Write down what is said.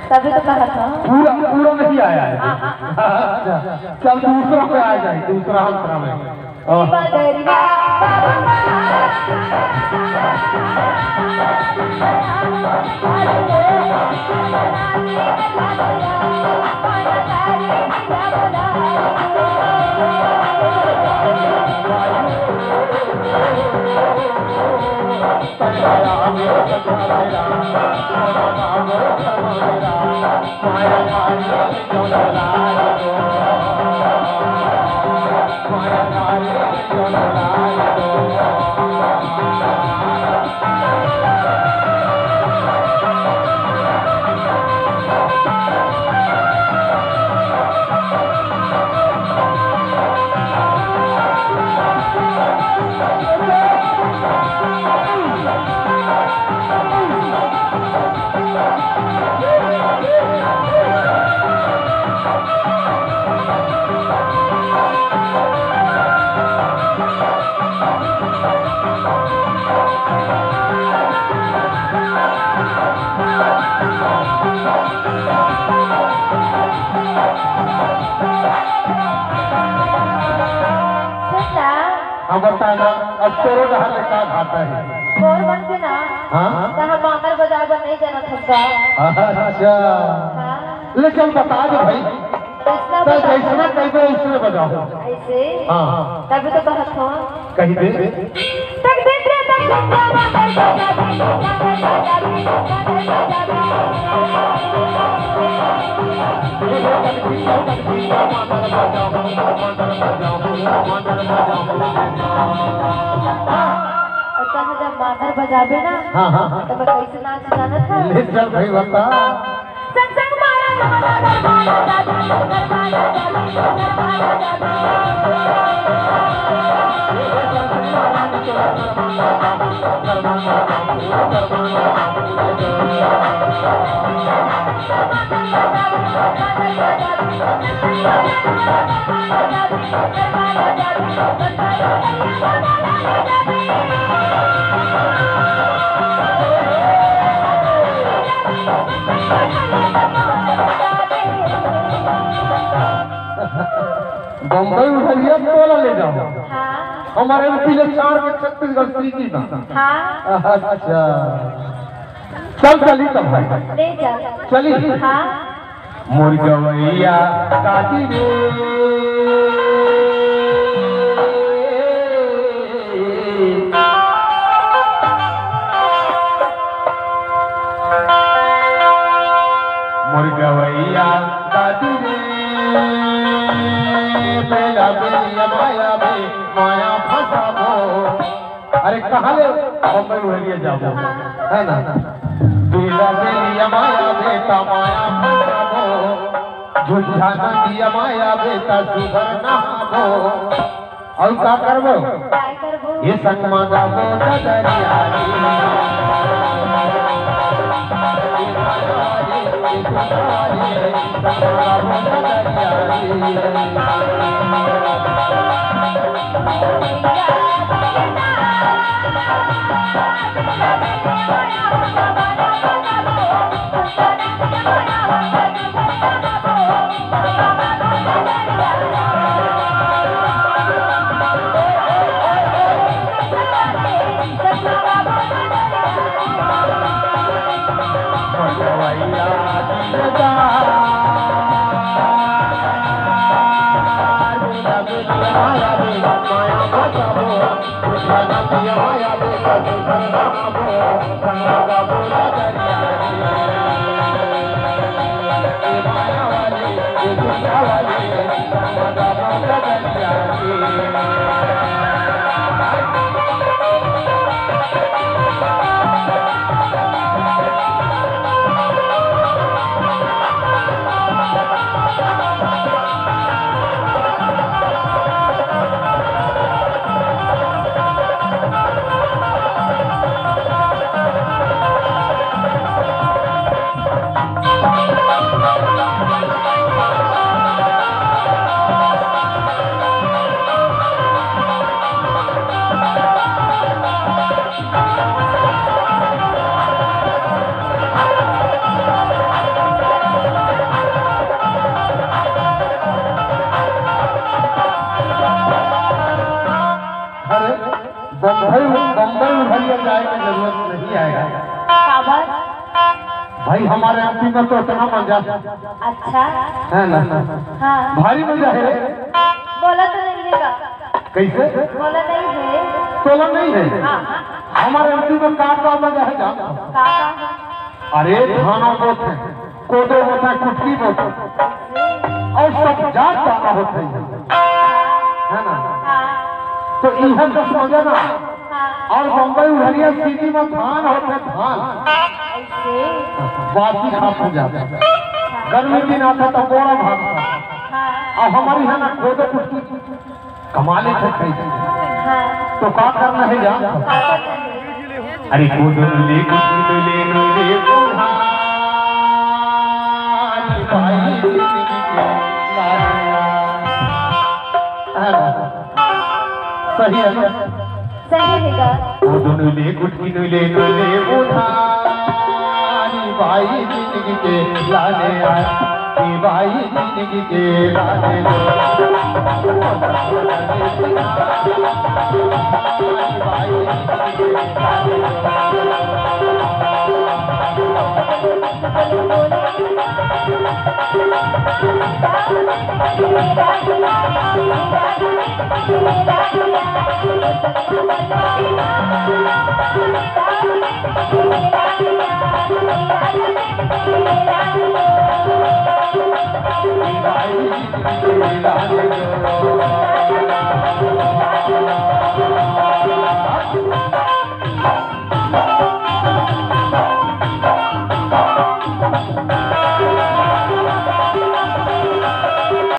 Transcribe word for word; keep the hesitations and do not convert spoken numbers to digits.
तभी तो कहत हूँ। पूरा, पूरा नहीं आया है। हाँ, हाँ। अच्छा, चल, दूसरा पे आ जाए, दूसरा अंतरा में। हाँ। सुन ना। हाँ, बता ना, अब तोरो डहर ले का घाटा है? मोर मन के ना, हाँ? त हम मांदर बजाए बर नहीं जानत हस का। अच्छा। हाँ। ले चल बता दे भाई। कैसना तो बजाओ? जैसना कहिबे, वैसने बजाओ। ऐसे? हाँ। तभी तो कहत हूँ। कही दे। तक देख रे, तक देख रे, मांदर बजा दे, मांदर बजा दे, मांदर बजा दे। अच्छा, जब मांदर बजाबे ना, हाँ, हाँ, हाँ। तो मैं कैसे नाच जानत हस? ले चल भाई, बता। संग संग मारा, मारा, मारा, मारा, मारा। बम्बई उधरिया तोला ले जाओ। हाँ। हमारे एमपी ले चार के छत्तीसगढ़ सीटी ना। हाँ। अच्छा। चल, चली तब भाई। ले जा। चली। हाँ। मोर गवैया दादी रे। मोर गवैया दादी रे, बेला बेलिया माया बे, माया फंसाबो। अरे कहाँ ले बम्बई उहरिया जाबो, है ना? बेला बेलिया माया बे, त माया फंसाबो। झुझा नदिया माया बे, त सुघर नहाबो। अउ का करबो? काय करबो? ये संग मा गाबो ददरिया रे। हमारे एमपी में तो इतना मजा। अच्छा। है ना? हाँ। भारी मजा है। बोला तो नहीं है का? कैसे? बोला नहीं है। तोला नहीं है। हाँ। हमारे एमपी में का का मजा है जान? का का? अरे धाना बोत है, कोदो बोत है, कुटकी बोत है, और सब जात दाना होत है, है ना? हाँ। तो इहे तो समझे ना। हाँ। और बम्बई उधरिया सिटी में धान होत है, धान। ऐसे? बासी खा हो जाता है। हाँ। गर्मी दिन आता तो बोरा भात था। हाँ। और हमारी है ना कोदो कुटकी कमा लेते थे। हाँ। तो का करना है जान? का करना है? अरे कोदो ले कुटकी ले लो रे बुढ़ा, भाई जिंदगी के लाडला। है ना? सही है ना? सही है का? कोदो ले कुटकी ले लो रे बुढ़ा, भाई जिंदगी के लाडला। भाई जिंदगी के लाडला।